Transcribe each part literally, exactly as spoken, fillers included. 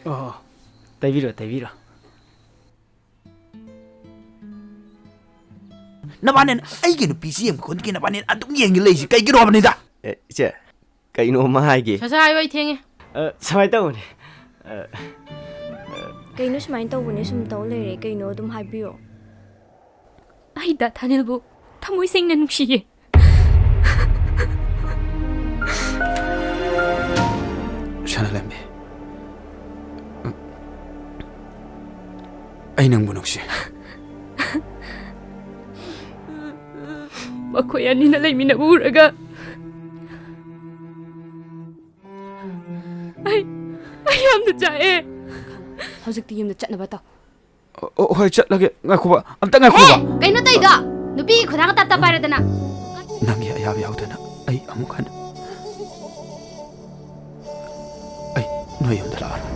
ꯑꯣ, ꯇꯩꯕꯤꯔꯣ, ꯇꯩꯕꯤꯔꯣ꯫ ꯅꯕꯥꯅꯤꯅ ꯑꯩꯒꯤ ꯅꯨꯄꯤꯁꯤ ꯌꯦꯡꯕ ꯈꯨꯗꯤꯡꯒꯤ ꯅꯕꯥꯅꯤꯅ ꯑꯗꯨꯝ ꯌꯦꯡꯉ ꯂꯩꯁꯤ ꯀꯩꯒꯤꯅꯣ ꯍꯥꯏꯕꯅꯤꯗ? ꯑꯦ, ꯏꯆꯦ, ꯀꯩꯅꯣꯝꯃ ꯍꯥꯏꯒꯦ꯫ ꯁꯠ ꯁꯠ ꯍꯥꯏꯌꯣ, ꯑꯩ ꯊꯦꯡꯉꯦ꯫ ꯑ, ꯁꯨꯃꯥꯏꯅ ꯇꯧꯕꯅꯦ꯫ ꯑ, ꯑ, ꯀꯩꯅꯣ ꯁꯨꯃꯥꯏꯅ ꯇꯧꯕꯅꯦ ꯁꯨꯝ ꯇꯧ ꯂꯩꯔꯦ? ꯀꯩꯅꯣ ꯑꯗꯨꯝ ꯍꯥꯏꯕꯤꯌꯣ꯫ ꯑꯩ ꯗꯥ ꯊꯥꯅꯤꯜꯕꯨ ꯊꯃꯣꯏ ꯁꯦꯡꯅ ꯅꯨꯡꯁꯤꯌꯦ꯫ ꯁꯅꯥꯂꯝꯕꯤ, ꯑꯩ ꯅꯪꯕꯨ ꯅꯨꯡꯁꯤ꯫ ꯃꯈꯣꯏ ꯑꯅꯤꯅ ꯂꯩꯃꯤꯟꯅꯕ ꯎꯔꯒ ꯑꯩ, ꯑꯩ ꯌꯥꯝꯅ ꯆꯥꯛꯑꯦ꯫ ꯍꯧꯖꯤꯛꯇꯤ ꯌꯨꯝꯗ ꯆꯠꯅꯕ ꯇꯧ꯫ ꯑꯣ, ꯑꯣ, ꯍꯣꯏ, ꯆꯠꯂꯒꯦ꯫ ꯉꯥꯏꯈꯣꯕ, ꯑꯝꯇ ꯉꯥꯏꯈꯣꯕ꯫ ꯍꯦ! ꯀꯩꯅꯣ ꯇꯧꯏꯗꯣ? ꯅꯨꯄꯤꯒꯤ ꯈꯨꯗꯥꯡ ꯇꯞ ꯇꯞ ꯄꯥꯏꯔꯗꯅ꯫ ꯅꯪꯒꯤ ꯑꯌꯥꯕ ꯌꯥꯎꯗꯅ ꯑꯩ ꯑꯃꯨꯛ ꯍꯟꯅ, ꯑꯩ ꯅꯣꯏ ꯌꯨꯝꯗ ꯂꯥꯛꯑꯔꯣꯏ꯫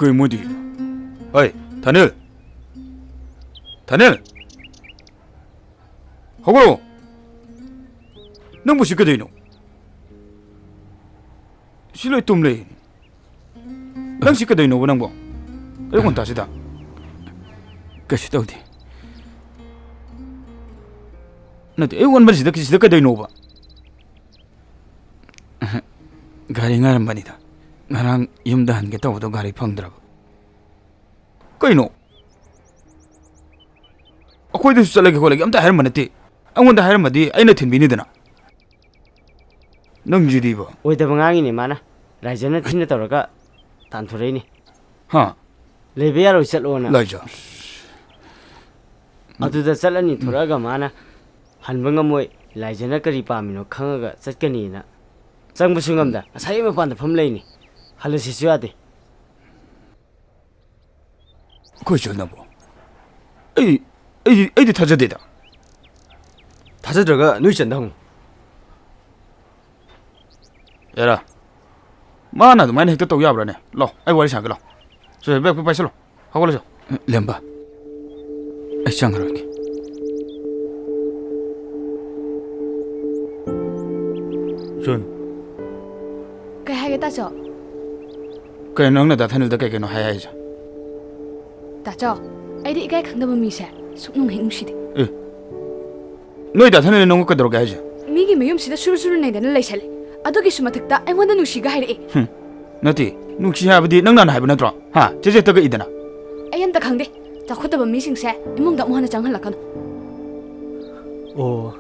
ꯀꯩ ꯃꯣꯏꯗꯤ? ꯍꯩ, ꯊꯥꯅꯤꯜ! ꯊꯥꯅꯤꯜ! ꯍꯧꯒꯠꯂꯣ! ꯅꯪꯕꯨ ꯁꯤ ꯀꯩꯗꯧꯅꯣ? ꯁꯤ ꯂꯣꯏ ꯇꯨꯝ ꯂꯩ꯫ ꯅꯪ ꯁꯤ ꯀꯩꯗꯧꯅꯣꯕ ꯅꯪꯕꯣ? ꯑꯌꯨꯛ ꯉꯟꯇꯥꯁꯤꯗ? ꯀꯩꯁꯨ ꯇꯧꯗꯦ꯫ ꯅꯠꯇꯦ, ꯑꯌꯨꯛ ꯉꯟꯕꯁꯤꯗ ꯁꯤꯗ ꯀꯩꯗꯧꯅꯣꯕ? ꯒꯥꯔꯤ ꯉꯥꯏꯔꯝꯕꯅꯤꯗ꯫ ꯉꯔꯥꯡ ꯌꯨꯝꯗ ꯍꯟꯒꯦ ꯇꯧꯕꯗꯣ ꯒꯥꯔꯤ ꯐꯪꯗ꯭ꯔꯕ꯫ ꯀꯩꯅꯣ? ꯑꯩꯈꯣꯏꯗꯁꯨ ꯆꯠꯂꯒꯦ ꯈꯣꯠꯂꯒꯦ ꯑꯝꯇ ꯍꯥꯏꯔꯝꯕ ꯅꯠꯇꯦ꯫ ꯑꯩꯉꯣꯟꯗ ꯍꯥꯏꯔꯝꯃꯗꯤ ꯑꯩꯅ ꯊꯤꯟꯕꯤꯅꯤꯗꯅ꯫ ꯅꯪꯁꯤꯗꯤꯕ꯫ ꯑꯣꯏꯗꯕ ꯉꯥꯡꯉꯤꯅꯦ ꯃꯥꯅ꯫ ꯂꯥꯏꯖꯅ ꯊꯤꯅ ꯇꯧꯔꯒ ꯇꯥꯟꯊꯣꯔꯛꯏꯅꯦ꯫ ꯍꯥ? ꯂꯩꯕ ꯌꯥꯔꯣꯏ ꯆꯠꯂꯣꯅ꯫ ꯂꯥꯏꯖ꯫ ꯑꯗꯨꯗ ꯆꯠꯂꯅꯤ ꯊꯣꯔꯛꯑꯒ ꯃꯥꯅ ꯍꯟꯕ ꯉꯝꯃꯣꯏ, ꯂꯥꯏꯖꯅ ꯀꯔꯤ ꯄꯥꯝꯃꯤꯅꯣ ꯈꯪꯉꯒ ꯆꯠꯀꯅꯤꯅ ꯆꯪꯕꯁꯨ ꯉꯝꯗ ꯉꯁꯥꯏ ꯃꯄꯥꯟꯗ ꯐꯝ ꯂꯩꯅꯤ꯫ ꯍꯜꯂꯁꯤꯁꯨ ꯌꯥꯗꯦ꯫ ꯑꯩꯈꯣꯏ ꯆꯟꯅꯕꯣ? ꯑꯩ, ꯑꯩꯗꯤ, ꯑꯩꯗꯤ ꯊꯥꯖꯗꯦꯗ꯫ ꯊꯥꯖꯗ꯭ꯔꯒ ꯅꯣꯏ ꯆꯟꯗ ꯍꯪꯉꯨ꯫ ꯑꯦꯔꯥ, ꯃꯥꯅ ꯑꯗꯨꯃꯥꯏꯅ ꯍꯦꯛꯇ ꯇꯧ ꯌꯥꯕ꯭ꯔꯥꯅꯦ? ꯂꯥꯎ, ꯑꯩ ꯋꯥꯔꯤ ꯁꯥꯒꯦ, ꯂꯥꯎ꯫ ꯁꯦ, ꯕꯦꯒꯇꯨ ꯄꯥꯏꯁꯜꯂꯣ, ꯍꯧꯒꯠꯂꯁꯤ꯫ ꯂꯦꯝꯕ, ꯑꯩ ꯆꯪꯉꯔꯣꯏꯒꯦ꯫ ꯖꯨꯟ꯫ ꯀꯩ ꯍꯥꯏꯒꯦ, ꯇꯥꯆꯧ? ꯀꯩꯅꯣ ꯅꯪꯅ ꯗꯥ ꯊꯥꯅꯤꯜꯗ ꯀꯩ ꯀꯩꯅꯣ ꯍꯥꯏ ꯍꯥꯏꯁꯦ? ꯇꯥꯆꯧ, ꯑꯩꯗꯤ ꯏꯀꯥꯏ ꯈꯪꯗꯕ ꯃꯤꯁꯦ ꯁꯨꯛꯅꯨꯡ ꯍꯦꯛ ꯅꯨꯡꯁꯤꯗꯦ꯫ ꯑꯦ, ꯅꯣꯏ ꯗꯥ ꯊꯥꯅꯤꯜꯅ ꯅꯪꯕꯨ ꯀꯩꯗꯧꯔꯒꯦ ꯍꯥꯏꯁꯦ? ꯃꯤꯒꯤ ꯃꯌꯨꯝꯁꯤꯗ ꯁꯨꯔꯨ ꯁꯨꯔꯨ ꯅꯩꯗꯅ ꯂꯩꯁꯜꯂꯦ꯫ ꯑꯗꯨꯒꯤꯁꯨ ꯃꯊꯛꯇ ꯑꯩꯉꯣꯟꯗ ꯅꯨꯡꯁꯤꯒ ꯍꯥꯏꯔꯛꯑꯦ꯫ ꯍꯨꯝ, ꯅꯠꯇꯦ, ꯅꯨꯡꯁꯤ ꯍꯥꯏꯕꯗꯤ ꯅꯪ ꯅꯍꯥꯟ ꯍꯥꯏꯕ ꯅꯠꯇ꯭ꯔꯣ? ꯍꯥ? ꯆꯦꯆꯦꯠꯇꯒ ꯏꯗꯅ꯫ ꯑꯩ ꯑꯝꯇ ꯈꯪꯗꯦ꯫ ꯆꯥꯎꯈꯠꯇꯕ ꯃꯤꯁꯤꯡꯁꯦ ꯏꯃꯨꯡꯗ ꯑꯃꯨꯛ ꯍꯟꯅ ꯆꯪꯍꯜꯂꯛꯀꯅꯨ꯫ ꯑꯣ,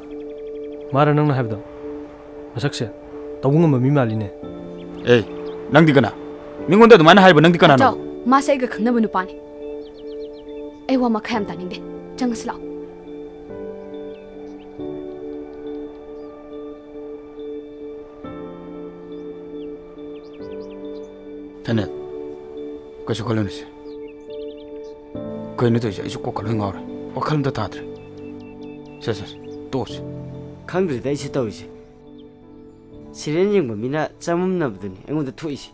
ꯃꯥꯔ ꯅꯪꯅ ꯍꯥꯏꯕꯗꯣ? ꯃꯁꯛꯁꯦ ꯇꯧꯕ ꯉꯝꯕ ꯃꯤ ꯃꯥꯜꯂꯤꯅꯦ꯫ ꯑꯦ, ꯅꯪꯗꯤ ꯀꯅꯥ? ꯃꯤꯉꯣꯟꯗ ꯑꯗꯨꯃꯥꯏꯅ ꯍꯥꯏꯕ ꯅꯪꯗꯤ ꯀꯅꯥꯅꯣ? ꯇꯥꯆꯧ, ꯃꯥꯁꯦ ꯑꯩꯒ ꯈꯪꯅꯕ ꯅꯨꯄꯥꯅꯤ꯫ ꯑꯩ ꯋꯥ ꯃꯈꯥ ꯌꯥꯝ ꯇꯥꯅꯤꯡꯗꯦ꯫ ꯆꯪꯉꯁꯤ ꯂꯥꯛꯑꯣ꯫ ꯊꯥꯅꯤꯜ, ꯀꯩꯁꯨ ꯈꯜꯂꯨꯅꯨꯁꯦ꯫ ꯀꯩꯅꯣ ꯇꯧꯔꯤꯁꯦ? ꯑꯩꯁꯨ ꯀꯣꯛꯀ ꯂꯣꯏ ꯉꯥꯎꯔꯦ꯫ ꯋꯥꯈꯜ ꯑꯝꯇ ꯇꯥꯗ꯭ꯔꯦ꯫ ꯁꯦ, ꯁꯦ, ꯁꯦ, ꯇꯣꯛꯑꯁꯤ꯫ ꯈꯪꯗ꯭ꯔꯦꯗ ꯑꯩꯁꯨ ꯇꯧꯔꯤꯁꯦ꯫ ꯁꯤꯔꯤꯌꯦꯜ ꯌꯦꯡꯕ ꯃꯤꯅ ꯆꯃꯝꯅꯕꯗꯨꯅꯤ ꯑꯩꯉꯣꯟꯗ ꯊꯣꯛꯏꯁꯦ꯫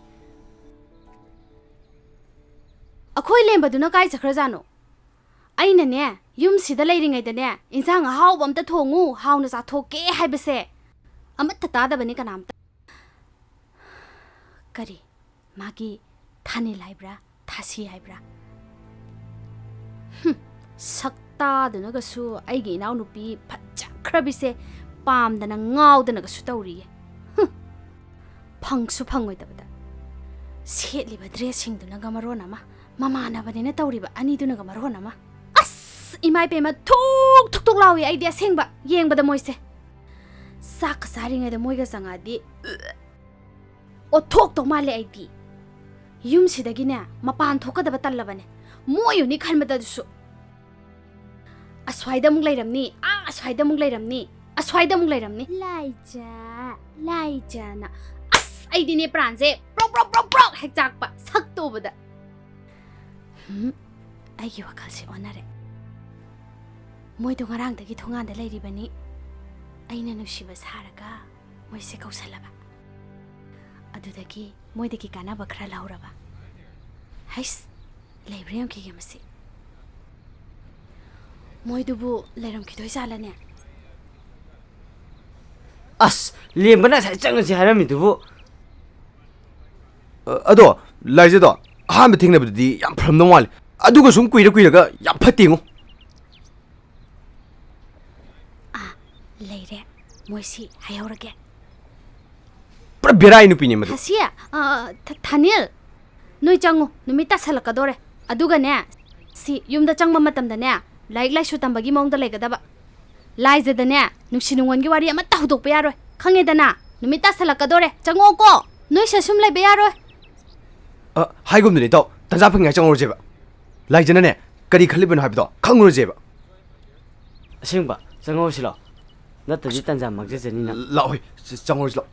ꯑꯩꯈꯣꯏ ꯂꯦꯝꯕꯗꯨꯅ ꯀꯥꯏ ꯆꯠꯈ꯭ꯔꯖꯥꯠꯅꯣ? ꯑꯩꯅꯅꯦ, ꯌꯨꯝꯁꯤꯗ ꯂꯩꯔꯤꯉꯩꯗꯅꯦ, ꯏꯟꯁꯥꯡ ꯑꯍꯥꯎꯕ ꯑꯝꯇ ꯊꯣꯡꯉꯨ, ꯍꯥꯎꯅ ꯆꯥꯊꯣꯛꯀꯦ ꯍꯥꯏꯕꯁꯦ ꯑꯃꯠꯇ ꯇꯥꯗꯕꯅꯤ ꯀꯅꯥꯝꯇ꯫ ꯀꯔꯤ? ꯃꯥꯒꯤ ꯊꯥꯅꯤꯜ ꯍꯥꯏꯕ꯭ꯔꯥ? ꯊꯥꯁꯤ ꯍꯥꯏꯕ꯭ꯔꯥ? ꯍꯨꯝ, ꯁꯛꯇꯥꯗꯨꯅꯒꯁꯨ ꯑꯩꯒꯤ ꯏꯅꯥꯎꯅꯨꯄꯤ ꯐꯖꯈ꯭ꯔꯕꯤꯁꯦ ꯄꯥꯝꯗꯅ ꯉꯥꯎꯗꯅꯒꯁꯨ ꯇꯧꯔꯤꯌꯦ꯫ ꯍꯨꯝ, ꯐꯪꯁꯨ ꯐꯪꯉꯣꯏꯗꯕꯗ꯫ ꯁꯦꯠꯂꯤꯕ ꯗ꯭ꯔꯦꯁꯁꯤꯡꯗꯨꯅꯒ ꯃꯔꯣꯟ ꯑꯃ, ꯃꯃꯥꯟꯅꯕꯅꯦꯅ ꯇꯧꯔꯤꯕ ꯑꯅꯤꯗꯨꯅꯒ ꯃꯔꯣꯟ ꯑꯃ꯫ ꯑꯁ, ꯏꯃꯥ ꯏꯄꯦꯝꯃ, ꯊꯨꯛ ꯊꯨꯛ ꯊꯨꯛ ꯂꯥꯎꯏ ꯑꯩꯗꯤ ꯑꯁꯦꯡꯕ ꯌꯦꯡꯕꯗ ꯃꯣꯏꯁꯦ꯫ ꯆꯥꯛꯀ ꯆꯥꯔꯤꯉꯩꯗ ꯃꯣꯏꯒ ꯆꯪꯉꯛꯑꯗꯤ ꯑꯣꯊꯣꯛꯇꯧ ꯃꯥꯜꯂꯦ ꯑꯩꯗꯤ꯫ ꯌꯨꯝꯁꯤꯗꯒꯤꯅꯦ ꯃꯄꯥꯟ ꯊꯣꯛꯀꯗꯕ ꯇꯜꯂꯕꯅꯦ꯫ ꯃꯣꯏ ꯑꯣꯏꯅꯤ ꯈꯟꯕꯗ ꯑꯗꯨꯁꯨ꯫ ꯑꯁ꯭ꯋꯥꯏꯗ ꯑꯃꯨꯛ ꯂꯩꯔꯝꯅꯤ, ꯑꯥ, ꯑꯁ꯭ꯋꯥꯏꯗ ꯑꯃꯨꯛ ꯂꯩꯔꯝꯅꯤ, ꯑꯁ꯭ꯋꯥꯏꯗ ꯑꯃꯨꯛ ꯂꯩꯔꯝꯅꯤ꯫ ꯂꯥꯏꯖꯥ, ꯂꯥꯏꯖꯥꯅ꯫ ꯑꯁ, ꯑꯩꯗꯤꯅꯦ ꯄ꯭ꯔꯥꯟꯁꯦ ꯄ꯭ꯔꯣꯛ, ꯄ꯭ꯔꯣꯛ, ꯄ꯭ꯔꯣꯛ, ꯄ꯭ꯔꯣꯛ ꯍꯦꯛ ꯆꯥꯛꯄ ꯁꯛꯇꯣ ꯎꯕꯗ꯫ ꯍꯨꯝ, ꯑꯩꯒꯤ ꯋꯥꯈꯜꯁꯦ ꯑꯣꯟꯅꯔꯦ꯫ ꯃꯣꯏꯗꯣ ꯉꯔꯥꯡꯗꯒꯤ ꯊꯣꯡꯒꯥꯟꯗ ꯂꯩꯔꯤꯕꯅꯤ꯫ ꯑꯩꯅ ꯅꯨꯡꯁꯤꯕ ꯁꯥꯔꯒ ꯃꯣꯏꯁꯦ ꯀꯧꯁꯜꯂꯕ꯫ ꯑꯗꯨꯗꯒꯤ ꯃꯣꯏꯗꯒꯤ ꯀꯥꯟꯅꯕ ꯈꯔ ꯂꯧꯔꯕ꯫ ꯍꯩꯁ, ꯂꯩꯕ꯭ꯔꯥ ꯌꯦꯡꯈꯤꯒꯦ ꯃꯁꯤ꯫ ꯃꯣꯏꯗꯨꯕꯨ ꯂꯩꯔꯝꯈꯤꯗꯣꯏ ꯖꯥꯠꯂꯅꯦ? ꯑꯁ, ꯂꯦꯝꯕꯅ ꯉꯁꯥꯏ ꯆꯪꯉꯁꯤ ꯍꯥꯏꯔꯝꯃꯤꯗꯨꯕꯨ꯫ ꯑ, ꯑꯗꯣ, ꯂꯥꯏꯖꯗꯣ, ꯑꯍꯥꯟꯕ ꯊꯦꯡꯅꯕꯗꯗꯤ ꯌꯥꯝ ꯐꯔꯝꯗꯧ ꯃꯥꯜꯂꯤ꯫ ꯑꯗꯨꯒ ꯁꯨꯝ ꯀꯨꯏꯔ ꯀꯨꯏꯔꯒ ꯌꯥꯝ ꯐꯠꯇꯦꯉꯣ꯫ ꯑꯥ, ꯂꯩꯔꯦ꯫ ꯃꯣꯏꯁꯤ ꯍꯥꯏꯍꯧꯔꯒꯦ꯫ ꯄꯨꯔꯥ ꯕꯦꯔꯥꯏ ꯅꯨꯄꯤꯅꯦ ꯃꯗꯨ꯫ ꯊꯥꯁꯤ, ꯑ, ꯊ-, ꯊꯥꯅꯤꯜ, ꯅꯣꯏ ꯆꯪꯉꯨ, ꯅꯨꯃꯤꯠ ꯇꯥꯁꯜꯂꯛꯀꯗꯣꯔꯦ꯫ ꯑꯗꯨꯒꯅꯦ, ꯁꯤ ꯌꯨꯝꯗ ꯆꯪꯕ ꯃꯇꯝꯗꯅꯦ, ꯂꯥꯏꯔꯤꯛ ꯂꯥꯏꯁꯨ ꯇꯝꯕꯒꯤ ꯃꯑꯣꯡꯗ ꯂꯩꯒꯗꯕ꯫ ꯂꯥꯏꯖꯗꯅꯦ, ꯅꯨꯡꯁꯤ ꯅꯨꯡꯉꯣꯟꯒꯤ ꯋꯥꯔꯤ ꯑꯃꯠꯇ ꯍꯧꯗꯣꯛꯄ ꯌꯥꯔꯣꯏ꯫ ꯈꯪꯉꯦꯗꯅ? ꯅꯨꯃꯤꯠ ꯇꯥꯁꯜꯂꯛꯀꯗꯣꯔꯦ꯫ ꯆꯪꯉꯛꯑꯣꯀꯣ꯫ ꯅꯣꯏꯁꯦ ꯁꯨꯝ ꯂꯩꯕ ꯌꯥꯔꯣꯏ꯫ ꯑ, ꯍꯥꯏꯒꯨꯝꯗꯅ, ꯏꯇꯥꯎ, ꯇꯟꯖꯥ ꯐꯪꯉꯤꯉꯥꯏ ꯆꯪꯍꯧꯔꯁꯦꯕ꯫ ꯂꯥꯏꯖꯅꯅꯦ, ꯀꯔꯤ ꯈꯜꯂꯤꯕꯅꯣ ꯍꯥꯏꯕꯗꯣ ꯈꯪꯉꯨꯔꯁꯦꯕ꯫ ꯑꯁꯦꯡꯕ, ꯆꯪꯍꯧꯔꯁꯤ ꯂꯥꯛꯑꯣ꯫ ꯅꯠꯇ꯭ꯔꯗꯤ ꯇꯟꯖꯥ ꯃꯥꯡꯖꯖꯅꯤ ꯅꯪ꯫ ꯂꯥꯛꯑꯣꯍꯦ, ꯆ-, ꯆꯪꯍꯧꯔꯁꯤ ꯂꯥꯛꯑꯣ꯫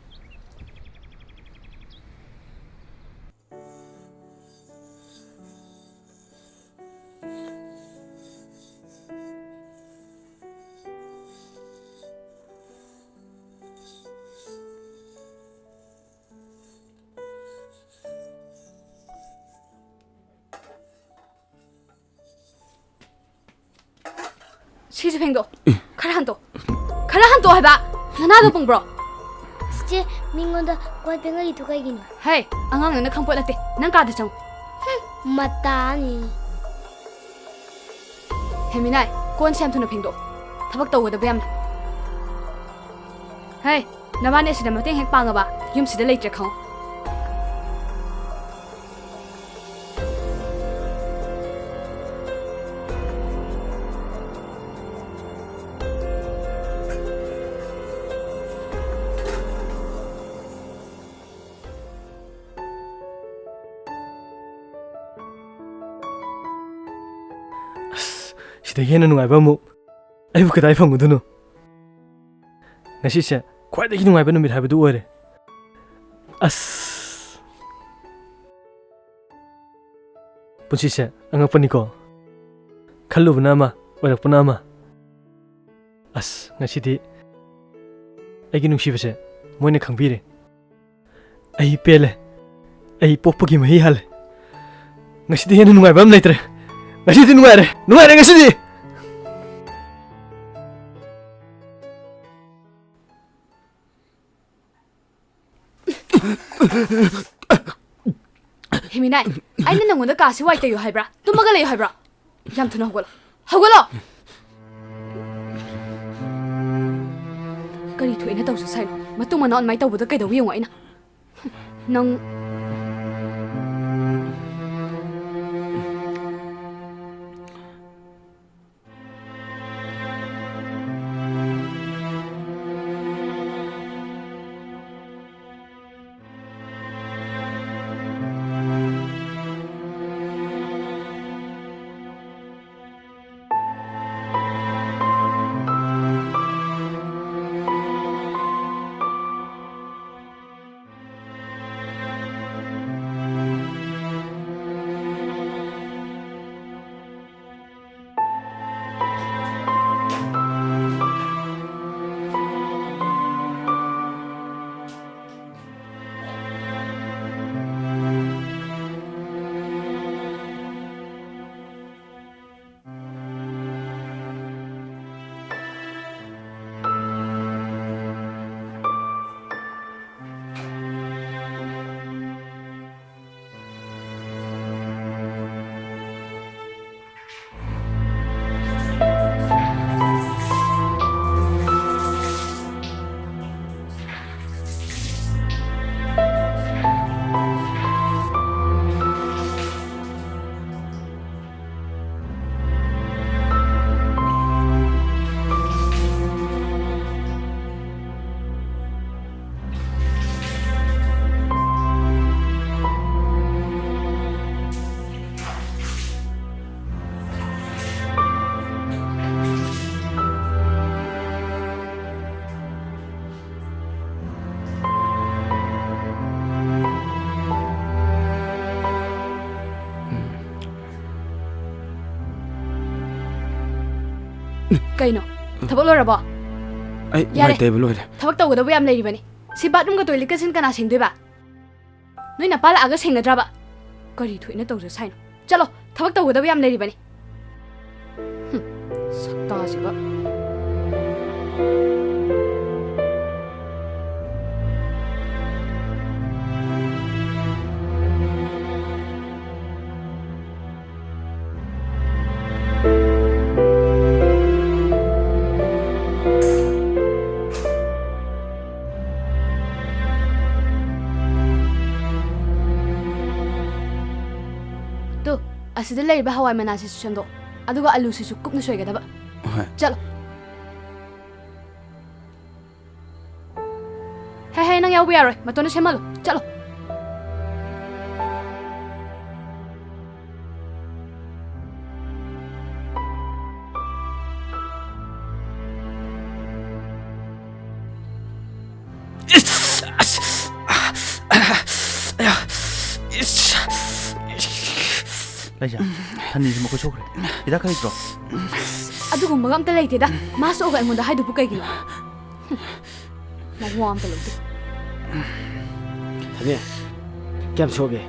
ꯁꯤꯁꯨ ꯐꯦꯡꯗꯣꯛ꯫ ꯈꯔ ꯍꯟꯇꯣꯛ꯫ ꯈꯔ ꯍꯟꯇꯣꯛ ꯍꯥꯏꯕ꯫ ꯅꯅꯥꯗꯣ ꯄꯨꯡꯕ꯭ꯔꯣ? ꯆꯤꯆꯦ, ꯃꯤꯉꯣꯟꯗ ꯀꯣꯟ ꯐꯦꯡꯍꯜꯂꯤꯗꯨ ꯀꯩꯒꯤꯅꯣ? ꯍꯦ, ꯑꯉꯥꯡ ꯅꯪꯅ ꯈꯪꯄꯣꯠ ꯅꯠꯇꯦ꯫ ꯅꯪ ꯀꯥꯗ ꯆꯪꯉꯨ꯫ ꯍꯨꯝ, ꯃꯇꯥꯅꯤ꯫ ꯍꯦꯃꯤꯅꯥꯏ, ꯀꯣꯟꯁꯦ ꯌꯥꯝ ꯊꯨꯅ ꯐꯦꯡꯗꯣꯛꯑꯣ꯫ ꯊꯕꯛ ꯇꯧꯒꯗꯕ ꯌꯥꯝꯅ꯫ ꯍꯦ, ꯅꯕꯥꯅꯤ ꯑꯁꯤꯗ ꯃꯇꯦꯡ ꯍꯦꯛ ꯄꯥꯡꯉꯕ, ꯌꯨꯝꯁꯤꯗ ꯂꯩꯇ꯭ꯔꯦ ꯈꯪꯉꯨ꯫ ꯑꯁ, ꯁꯤꯗꯒꯤ ꯍꯦꯟꯅ ꯅꯨꯡꯉꯥꯏꯕ ꯑꯃꯨꯛ ꯑꯩꯕꯨ ꯀꯗꯥꯏ ꯐꯪꯒꯗꯣꯏꯅꯣ? ꯉꯁꯤꯁꯦ ꯈ꯭ꯋꯥꯏꯗꯒꯤ ꯅꯨꯡꯉꯥꯏꯕ ꯅꯨꯃꯤꯠ ꯍꯥꯏꯕꯗꯨ ꯑꯣꯏꯔꯦ꯫ ꯑꯁ, ꯄꯨꯟꯁꯤꯁꯦ ꯑꯉꯛꯄꯅꯤꯀꯣ꯫ ꯈꯜꯂꯨꯕꯅ ꯑꯃ, ꯑꯣꯏꯔꯛꯄꯅ ꯑꯃ꯫ ꯑꯁ, ꯉꯁꯤꯗꯤ ꯑꯩꯒꯤ ꯅꯨꯡꯁꯤꯕꯁꯦ ꯃꯣꯏꯅ ꯈꯪꯕꯤꯔꯦ꯫ ꯑꯩ ꯄꯦꯜꯂꯦ꯫ ꯑꯩ ꯄꯣꯛꯄꯒꯤ ꯃꯍꯩ ꯍꯥꯜꯂꯦ꯫ ꯉꯁꯤꯗꯤ ꯍꯦꯟꯅ ꯅꯨꯡꯉꯥꯏꯕ ꯑꯃ ꯂꯩꯇ꯭ꯔꯦ꯫ ꯉꯁꯤꯗꯤ ꯅꯨꯡꯉꯥꯏꯔꯦ꯫ ꯅꯨꯡꯉꯥꯏꯔꯦ ꯉꯁꯤꯗꯤ꯫ ꯍꯦꯃꯤꯅꯥꯏ, ꯑꯩꯅ ꯅꯪꯉꯣꯟꯗ ꯀꯥꯁꯤ ꯋꯥꯏ ꯇꯩꯌꯨ ꯍꯥꯏꯕ꯭ꯔꯥ? ꯇꯨꯝꯃꯒ ꯂꯩꯌꯨ ꯍꯥꯏꯕ꯭ꯔꯥ? ꯌꯥꯝ ꯊꯨꯅ ꯍꯧꯒꯠꯂꯣ꯫ ꯍꯧꯒꯠꯂꯣ! ꯀꯔꯤ ꯊꯣꯛꯑꯦꯅ ꯇꯧꯁꯨ ꯁꯥꯏꯅꯣ? ꯃꯇꯨꯡ ꯃꯅꯥꯎ ꯑꯗꯨꯃꯥꯏꯅ ꯇꯧꯕꯗ ꯀꯩꯗꯧꯕ ꯌꯦꯡꯉꯣ ꯑꯩꯅ꯫ ꯅꯪ꯫ ꯀꯩꯅꯣ? ꯊꯕꯛ ꯂꯣꯏꯔꯕꯣ? ꯑꯩ ꯌꯥꯔꯦ꯫ ꯋꯥꯏ ꯇꯩꯕ ꯂꯣꯏꯔꯦ꯫ ꯊꯕꯛ ꯇꯧꯒꯗꯕ ꯌꯥꯝ ꯂꯩꯔꯤꯕꯅꯤ꯫ ꯁꯤ bathroom ꯒ toilet ꯀꯁꯤꯅ ꯀꯅꯥ ꯁꯦꯡꯗꯣꯏꯕ? ꯅꯣꯏ ꯅꯄꯥ ꯂꯥꯛꯑꯒ ꯁꯦꯡꯅꯗ꯭ꯔꯕ? ꯀꯔꯤ ꯊꯣꯛꯏꯅ ꯇꯧꯖ ꯁꯥꯏꯅꯣ? ꯆꯠꯂꯣ, ꯊꯕꯛ ꯇꯧꯒꯗꯕ ꯌꯥꯝ ꯂꯩꯔꯤꯕꯅꯤ꯫ ꯍꯨꯝ, ꯁꯛꯇꯥꯁꯤꯒ꯫ ꯇꯨ, ꯑꯁꯤꯗ ꯂꯩꯔꯤꯕ ꯍꯋꯥꯏ ꯃꯅꯥꯁꯤꯁꯨ ꯁꯦꯝꯗꯣꯛ, ꯑꯗꯨꯒ ꯑꯂꯨꯁꯤꯁꯨ ꯀꯨꯞꯅ ꯁꯣꯏꯒꯗꯕ꯫ ꯍꯣꯏ꯫ ꯆꯠꯂꯣ꯫ ꯍꯦ, ꯍꯦ, ꯅꯪ ꯌꯥꯎꯕ ꯌꯥꯔꯣꯏ꯫ ꯃꯇꯣꯟꯗ ꯁꯦꯝꯍꯜꯂꯣ꯫ ꯆꯠꯂꯣ꯫ ꯂꯩꯖꯥ, ꯊꯅꯤꯁꯨ ꯃꯈꯨꯠ ꯁꯣꯛꯈ꯭ꯔꯦ꯫ ꯍꯤꯗꯥꯛ ꯈꯔ ꯂꯩꯇ꯭ꯔꯣ? ꯑꯗꯨꯒꯨꯝꯕꯒ ꯑꯝꯇ ꯂꯩꯇꯦꯗ꯫ ꯃꯥ ꯁꯣꯛꯑꯒ ꯑꯩꯉꯣꯟꯗ ꯍꯥꯏꯗꯨꯕꯨ ꯀꯩꯒꯤꯅꯣ? ꯃꯋꯥ ꯑꯝꯇ ꯂꯧꯗꯦ꯫ ꯊꯅꯤ, ꯀꯌꯥꯝ ꯁꯣꯛꯑꯒꯦ?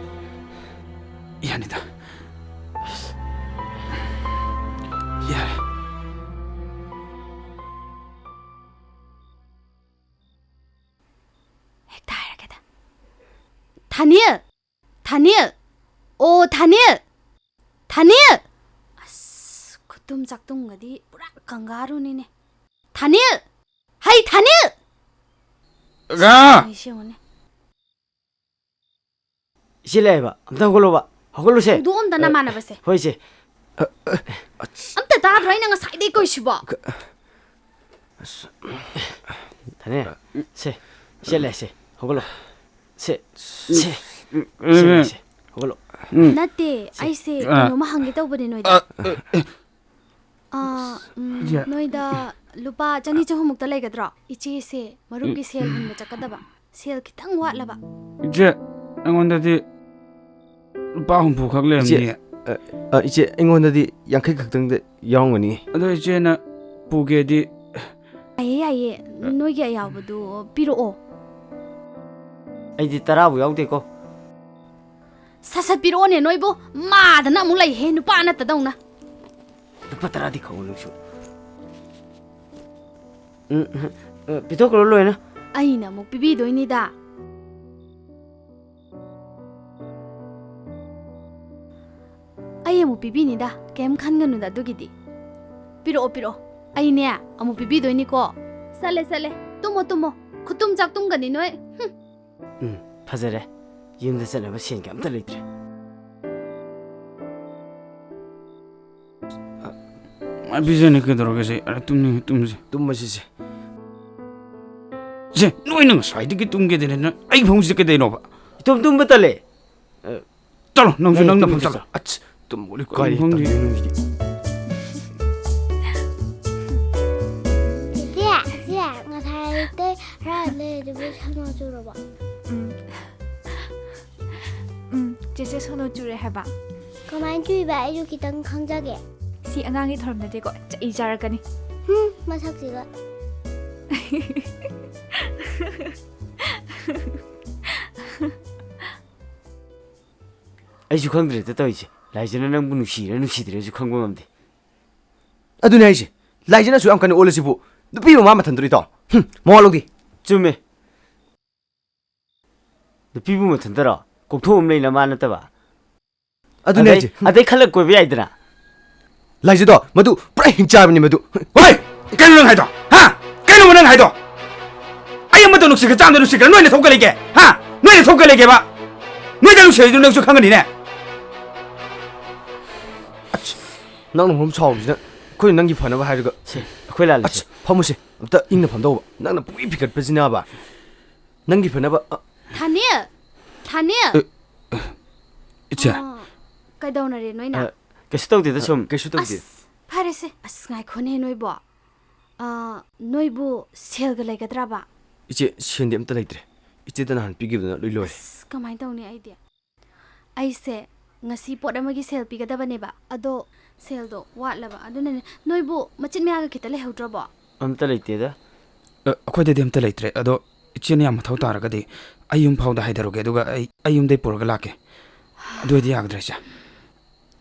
ꯌꯥꯅꯤꯗ꯫ ꯌꯥꯔꯦ꯫ ꯍꯦꯛꯇ ꯍꯥꯏꯔꯒꯦꯗ꯫ ꯊꯥꯅꯤꯜ! ꯊꯥꯅꯤꯜ! ꯑꯣ, ꯊꯥꯅꯤꯜ! ꯊꯥꯅꯤꯜ! ꯑꯁ, ꯈꯨꯇꯨꯝ ꯆꯥꯛꯇꯨꯝꯒꯗꯤ ꯄꯨꯔꯥ ꯀꯪꯒꯥꯔꯨꯅꯤꯅꯦ꯫ ꯊꯥꯅꯤꯜ! ꯍꯩ, ꯊꯥꯅꯤꯜ! ꯑꯒꯥ! ꯁꯤ ꯌꯦꯡꯉꯨꯅꯦ꯫ ꯏꯆꯦ ꯂꯩ ꯍꯥꯏꯕ, ꯑꯝꯇ ꯍꯧꯒꯠꯂꯣꯕ꯫ ꯍꯧꯒꯠꯂꯨꯁꯦ꯫ ꯍꯧꯗꯣꯛꯑꯝꯗ ꯅꯃꯥꯟꯅꯕꯁꯦ꯫ ꯍꯣꯏ, ꯏꯆꯦ꯫ ꯑꯝꯇ ꯇꯥꯗ꯭ꯔꯣ ꯑꯩꯅ ꯉꯁꯥꯏꯗꯩ ꯀꯧꯏꯁꯤꯕꯣ? ꯊꯥꯅꯤ, ꯁꯦ, ꯏꯆꯦ ꯂꯩ, ꯁꯦ, ꯍꯧꯒꯠꯂꯣ꯫ ꯁꯦ, ꯁꯦ, ꯏꯆꯦ ꯂꯩ, ꯁꯦ, ꯍꯧꯒꯠꯂꯣ꯫ ꯅꯠꯇꯦ, ꯁꯦ꯫ ꯑꯩꯁꯦ ꯀꯩꯅꯣꯝꯃ ꯍꯪꯒꯦ ꯇꯧꯕꯅꯦ ꯅꯣꯏꯗ꯫ ꯑꯥ, ꯎꯝ, ꯏꯆꯦ꯫ ꯅꯣꯏꯗ ꯂꯨꯄꯥ ꯆꯅꯤ ꯆꯍꯨꯝꯃꯨꯛꯇ ꯂꯩꯒꯗ꯭ꯔꯣ? ꯏꯆꯦꯁꯦ ꯃꯔꯨꯞꯀꯤ ꯁꯦꯜ ꯍꯨꯟꯕ ꯆꯠꯀꯗꯕ꯫ ꯁꯦꯜ ꯈꯤꯇꯪ ꯋꯥꯠꯂꯕ꯫ ꯏꯆꯦ, ꯑꯩꯉꯣꯟꯗꯗꯤ ꯂꯨꯄꯥ ꯍꯨꯝꯐꯨ ꯈꯛ ꯏꯆꯦ, ꯂꯩꯔꯝꯅꯤꯌꯦ꯫ ꯑ, ꯑ, ꯏꯆꯦ, ꯑꯩꯉꯣꯟꯗꯗꯤ ꯌꯥꯡꯈꯩ ꯈꯛꯇꯪꯗ ꯌꯥꯎꯔꯝꯒꯅꯤ꯫ ꯑꯗꯣ ꯏꯆꯦꯅ ꯄꯨꯒꯦꯗꯤ꯫ ꯌꯥꯏꯌꯦ, ꯌꯥꯏꯌꯦ꯫ ꯅꯣꯏꯒꯤ ꯑꯌꯥꯎꯕꯗꯨ ꯄꯤꯔꯛꯑꯣ꯫ ꯑꯩꯗꯤ ꯇꯔꯥꯕꯨ ꯌꯥꯎꯗꯦꯀꯣ꯫ ꯁꯠ ꯁꯠ ꯄꯤꯔꯛꯑꯣꯅꯦ ꯅꯣꯏꯕꯨ꯫ ꯃꯥꯗꯅ ꯑꯃꯨꯛ ꯂꯩꯍꯦ, ꯅꯨꯄꯥ ꯅꯠꯇꯗꯧꯅ꯫ ꯂꯨꯄꯥ ꯇꯔꯥꯗꯤ ꯈꯛꯑꯣ ꯅꯪꯁꯨ꯫ ꯎꯝ, ꯎꯝ, ꯄꯤꯊꯣꯛꯈ꯭ꯔꯣ ꯂꯣꯏꯅ꯫ ꯑꯩꯅ ꯑꯃꯨꯛ ꯄꯤꯕꯤꯗꯣꯏꯅꯤꯗ꯫ ꯑꯩ ꯑꯃꯨꯛ ꯄꯤꯕꯤꯅꯤꯗ, ꯀꯩꯝ ꯈꯟꯒꯅꯨꯗ ꯑꯗꯨꯒꯤꯗꯤ꯫ ꯄꯤꯔꯛꯑꯣ, ꯄꯤꯔꯛꯑꯣ꯫ ꯑꯩꯅꯦ, ꯑꯃꯨꯛ ꯄꯤꯕꯤꯗꯣꯏꯅꯤꯀꯣ꯫ ꯆꯠꯂꯦ, ꯆꯠꯂꯦ꯫ ꯇꯨꯝꯃꯣ, ꯇꯨꯝꯃꯣ꯫ ꯈꯨꯇꯨꯝ ꯆꯥꯛꯇꯨꯝꯒꯅꯤ ꯅꯣꯏ꯫ ꯍꯨꯝ꯫ ꯎꯝ, ꯐꯖꯔꯦ꯫ ꯌꯨꯝꯗ ꯆꯠꯅꯕ ꯁꯦꯟꯒ ꯑꯝꯇ ꯂꯩꯇ꯭ꯔꯦ꯫ ꯃꯥꯏ ꯄꯤꯖꯅꯤ ꯀꯩꯗꯧꯔꯒꯦ ꯁꯦ? ꯑꯔꯦ, ꯇꯨꯝꯅꯤꯡꯉꯦ, ꯇꯨꯝꯁꯦ꯫ ꯇꯨꯝꯃꯁꯤꯁꯦ꯫ ꯁꯦ, ꯅꯣꯏꯅ ꯉꯁꯥꯏꯗꯒꯤ ꯇꯨꯝꯒꯦꯗꯅ ꯅꯪ ꯑꯩ ꯐꯃꯨꯡꯁꯤꯗ ꯀꯩꯗꯧꯅꯣꯕ? ꯏꯇꯣꯝ ꯇꯨꯝꯕ ꯇꯜꯂꯦ꯫ ꯆꯠꯂꯣ, ꯅꯪꯁꯨ ꯑꯩ ꯅꯪ ꯇꯨꯝꯒꯦ ꯅꯐꯝ ꯆꯠꯂꯣ꯫ ꯆꯠꯂꯣ꯫ ꯑꯁ, ꯇꯨꯝꯕ ꯂꯣꯏ ꯀꯔꯤ ꯀꯥꯏꯔꯦ, ꯇꯜꯂꯦ ꯈꯪꯗꯦ꯫ ꯅꯪꯒꯤꯗꯤ꯫ ꯆꯦꯆꯦ, ꯆꯦ, ꯉꯁꯥꯏꯗꯩ ꯍꯥꯏꯔ ꯂꯩꯔꯗꯨꯕꯨ ꯁꯣꯅꯣ ꯆꯨꯔꯕꯣ? ꯎꯝ꯫ ꯎꯝ, ꯆꯦꯆꯦ ꯁꯣꯅꯣ ꯆꯨꯔꯦ ꯍꯥꯏꯕ꯫ ꯀꯃꯥꯏꯅ ꯆꯨꯏꯕ? ꯑꯩꯁꯨ ꯈꯤꯇꯪ ꯈꯪꯖꯒꯦ꯫ ꯁꯤ ꯑꯉꯥꯡꯒꯤ ꯊꯧꯔꯝ ꯅꯠꯇꯦꯀꯣ, ꯆꯩ ꯆꯥꯔꯛꯀꯅꯤ꯫ ꯍꯨꯝ, ꯃꯁꯛꯁꯤꯒ꯫ ꯑꯩꯁꯨ ꯈꯪꯗ꯭ꯔꯦꯗ ꯇꯧꯔꯤꯁꯦ꯫ ꯂꯥꯏꯖꯅ ꯅꯪꯕꯨ ꯅꯨꯡꯁꯤꯔ ꯅꯨꯡꯁꯤꯗ꯭ꯔꯦꯁꯨ ꯈꯪꯕ ꯉꯝꯗꯦ꯫ ꯑꯗꯨꯅꯦ ꯍꯥꯏꯁꯦ꯫ ꯂꯥꯏꯖꯅꯁꯨ ꯌꯥꯝ ꯀꯟꯅ ꯑꯣꯜꯂꯁꯤꯕꯨ, ꯅꯨꯄꯤꯕꯨ ꯃꯥ ꯃꯊꯟꯗꯔꯣ ꯏꯇꯥꯎ? ꯍꯨꯝ, ꯃꯋꯥ ꯂꯧꯗꯦ꯫ ꯆꯨꯝꯃꯦ꯫ ꯅꯨꯄꯤꯕꯨ ꯃꯊꯟꯇꯔꯣ? ꯀꯣꯛꯊꯣꯛ ꯑꯃ ꯂꯩꯅ ꯃꯥ ꯅꯠꯇꯕ? ꯑꯗꯨꯅꯦ ꯑꯗꯩ, ꯍꯥꯏꯁꯦ꯫ ꯍꯨꯝ꯫ ꯑꯗꯩ ꯈꯜꯂꯛ ꯀꯣꯏꯕ ꯌꯥꯏꯗꯅ꯫ ꯂꯥꯏꯖꯗꯣ, ꯃꯗꯨ ꯄꯨꯔꯥ ꯍꯤꯡꯆꯥꯕꯅꯤ ꯃꯗꯨ꯫ ꯍꯣꯏ! ꯀꯩꯅꯣ ꯅꯪ ꯍꯥꯏꯗꯣ? ꯍꯥ? ꯀꯩꯅꯣꯕ ꯅꯪ ꯍꯥꯏꯗꯣ? ꯑꯩ ꯑꯃꯠꯇ ꯅꯨꯡꯁꯤꯒ ꯆꯥꯝꯗ ꯅꯨꯡꯁꯤꯒ ꯅꯣꯏꯅ ꯊꯣꯛꯀ ꯂꯩꯒꯦ? ꯍꯥ? ꯅꯣꯏꯅ ꯊꯣꯛꯀ ꯂꯩꯒꯦꯕ? ꯅꯣꯏꯗ ꯅꯨꯡꯁꯤꯔꯤꯗꯨ ꯅꯪꯁꯨ ꯈꯪꯒꯅꯤꯅꯦ꯫ ꯅꯪꯅ ꯃꯔꯣꯝ ꯁꯥꯎꯕꯁꯤꯅ, ꯑꯩꯈꯣꯏꯅ ꯅꯪꯒꯤ ꯐꯅꯕ ꯍꯥꯏꯔꯒ꯫ ꯁꯦ, ꯑꯩꯈꯣꯏ ꯂꯥꯜꯂꯁꯦ꯫ ꯑꯁ, ꯐꯝꯃꯨꯁꯦ꯫ ꯑꯝꯇ ꯏꯪꯅ ꯐꯝꯗꯧꯕ꯫ ꯅꯪꯅ ꯄꯨꯡꯏ ꯐꯤꯒꯠꯄꯁꯤꯅꯕ꯫ ꯅꯪꯒꯤ ꯐꯅꯕ, ꯑ, ꯊꯥꯅꯤꯜ! ꯊꯥꯅꯤꯜ! ꯏꯆꯦ꯫ ꯑꯥ, ꯀꯩꯗꯧꯅꯔꯦ ꯅꯣꯏꯅ? ꯑ, ꯀꯩꯁꯨ ꯇꯧꯗꯦꯗ ꯁꯨꯝ꯫ ꯀꯩꯁꯨ ꯇꯧꯗꯦ꯫ ꯑꯁ, ꯐꯔꯦꯁꯦ꯫ ꯑꯁ, ꯉꯥꯏꯈꯣꯅꯦ ꯅꯣꯏꯕꯣ꯫ ꯑꯥ, ꯅꯣꯏꯕꯨ ꯁꯦꯜꯒ ꯂꯩꯒꯗ꯭ꯔꯕ? ꯏꯆꯦ, ꯁꯦꯟꯗꯤ ꯑꯝꯇ ꯂꯩꯇ꯭ꯔꯦ꯫ ꯏꯆꯦꯗ ꯅꯍꯥꯟ ꯄꯤꯈꯤꯕꯗꯨꯅ ꯂꯣꯏ ꯂꯣꯏꯔꯦ꯫ ꯑꯁ, ꯀꯃꯥꯏꯅ ꯇꯧꯅꯤ ꯑꯩꯗꯤ? ꯑꯩꯁꯦ ꯉꯁꯤ ꯄꯣꯠ ꯑꯃꯒꯤ ꯁꯦꯜ ꯄꯤꯒꯗꯕꯅꯦꯕ, ꯑꯗꯣ ꯁꯦꯜꯗꯣ ꯋꯥꯠꯂꯕ, ꯑꯗꯨꯅꯅꯦ꯫ ꯅꯣꯏꯕꯨ ꯃꯆꯤꯟ ꯃꯌꯥꯒ ꯈꯤꯇ ꯂꯩꯍꯧꯗ꯭ꯔꯕꯣ? ꯑꯝꯇ ꯂꯩꯇꯦꯗ꯫ ꯑ, ꯑꯩꯈꯣꯏꯗꯗꯤ ꯑꯝꯇ ꯂꯩꯇ꯭ꯔꯦ꯫ ꯑꯗꯣ ꯏꯆꯦꯅ ꯌꯥꯝ ꯃꯊꯧ ꯇꯥꯔꯒꯗꯤ ꯑꯩ ꯌꯨꯝ ꯐꯥꯎꯗ ꯍꯥꯏꯊꯔꯨꯒꯦ, ꯑꯗꯨꯒ ꯑꯩ ꯑꯩ ꯌꯨꯝꯗꯩ ꯄꯨꯔꯒ ꯂꯥꯛꯀꯦ꯫ ꯑꯗꯨ ꯑꯣꯏꯗꯤ ꯌꯥꯒꯗ꯭ꯔꯥ, ꯏꯆꯦ?